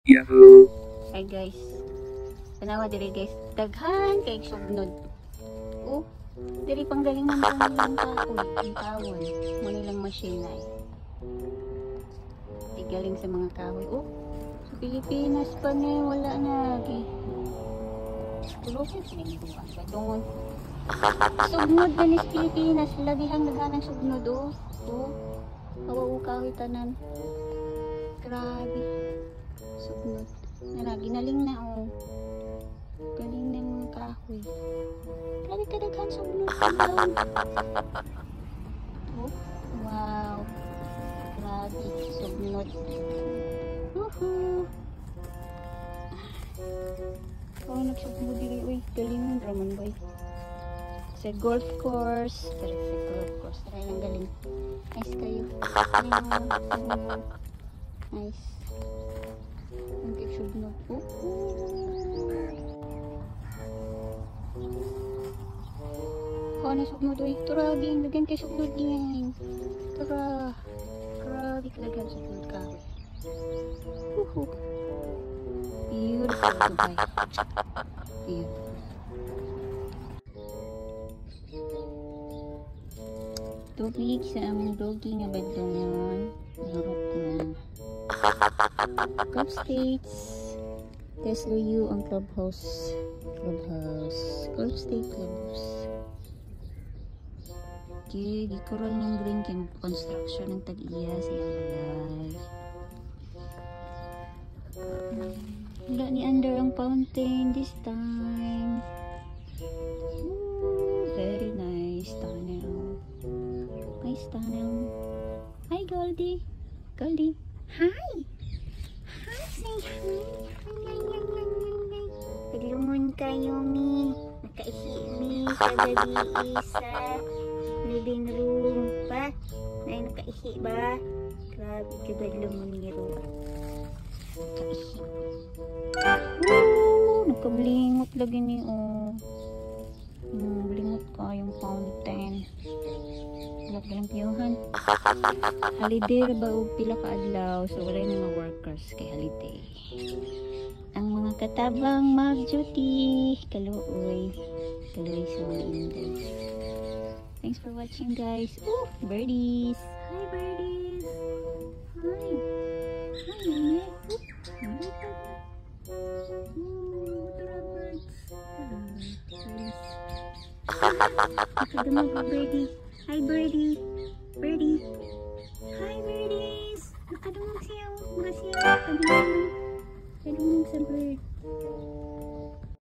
Yahoo! Hi guys. Tanawa diri, guys. Daghan kay sugnod. Oh, diri pang galingan pa nilang kahoy, ang tawon. Mo nilang machine ay. Di galing sa mga kahoy. Oh, sa Pilipinas pa ni wala na. Okay. Tulog sa buwan. Badungon. Sugnod na ni sa Pilipinas. Lagihang daghan ang sugnod, oh. Oh. Kawaw kahoy tanan. Grabe. Sugnod. Nara, ginaling na, oh. Galing na mga kahoy. Grabe kadaghan sugnod. Oh, wow. Grabe, sugnod. Woohoo! Oh, nagsugnod diri, uy. Galing raman boy. Sa golf course. Tara sa golf course. Tara lang, galing. Nice kayo. Nice. Ang sugnod. Oh. Oh, na sugnod, uy. Tara, ging. Lagyan kay sugnod, ging. Tara. Grabe kalagyan sugnod ka. Woohoo. Beautiful Dubai. Beautiful. Tubig sa among doggy nga badlongon. Nurok na. Gulf States. Tesla U ang clubhouse. Clubhouse. Gulf State Clubhouse. Okay, gikural ng green kay construction ng tag-iya sa iyang balay. Wala ni under ang fountain this time. Ooh, very nice tunnel. Nice tunnel. Hi, Goldie. Goldie. Hi. Hi, say hi. Hi, hi, hi, hi, hi, hi. Paglungon kayo, mi. Nakaihi mi kagabi sa living room. Pa? Nay, nakaihi ba? Grabe ka badlungon ni Roa. Nakaihi. Ooh, nagkablingot lagi ni, oh. Blingot ka yung fountain. Wala ka lang piyuhan. Holiday ra ba og pila ka adlaw, so wala yung mga workers kay holiday. Ang mga katabang mag-duty. Kaluoy. Kaluoy sa mga inday. Thanks for watching, guys. Ooh, birdies. Hi, birdies. Hi. Hi, Nene. Ooh, tara, birds. Tara, birdies. Nakadungog og birdie. Hi, birdie. Birdie. Hi, birdies. Nakadungog siya. Mga siya. Kadungog. Kadungog sa bird.